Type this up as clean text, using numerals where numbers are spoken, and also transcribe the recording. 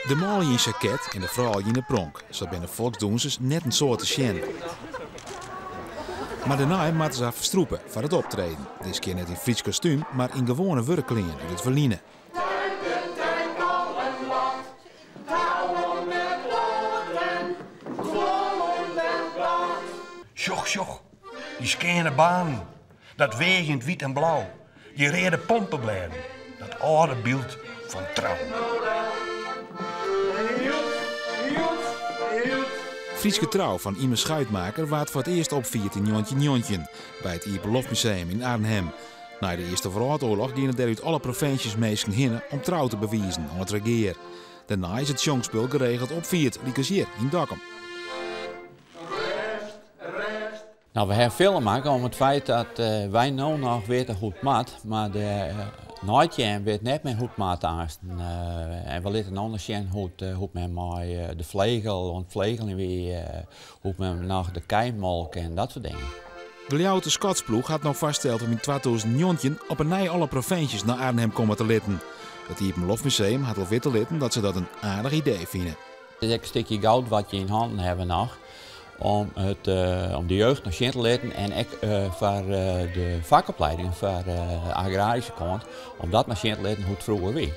De manlju yn sjaket en de froulju yn 'e pronk. Sa binne folksdûnsers net in soad te sjen. Mar dêrnei moatte se har ferstrûpe foar it optreden. Diskear net yn Frysk kostúm, mar yn gewoane wurkklean út it ferline. Sjoch, sjoch, dy skeane banen, dat weagjend wyt en blau, dy reade pompeblêden, dat âlde byld fan trou. Fryske Trou fan Yme Schuitmaker waard foar it earst opfierd yn 1919 by it Iepenloftmuseum yn Arnhem. Nei de Earste Wrâldoarloch giene dêr út alle provinsjes minsken hinne om trou te bewizen oan it regear. Dêrnei is it sjongspul geregeld opfierd, lykas hjir yn Dokkum. No, we hawwe film makke om it feit dat wy no noch witte hoe't it moat, mar de neiteam wit net mear hoe't it moat aanst. En we litte no noch sjen hoe't men mei de flegel oan it flegeljen wie, hoe't men noch de kij molk en dat soart dingen. De Ljouwerter Skotsploech hat no foarsteld om yn 2019 op 'e nij alle provinsjes nei Arnhem komme te litten. It Iepenloftmuseum hat al witte litten dat se dat in aardich idee fine. It is ek in stikje goud wat je yn hannen hawwe noch om, it, om de jeugd noch sjen te litten en ek foar de fakoplieding foar de agraryske kant, om dat noch sjen te litten hoe't it froeger wie.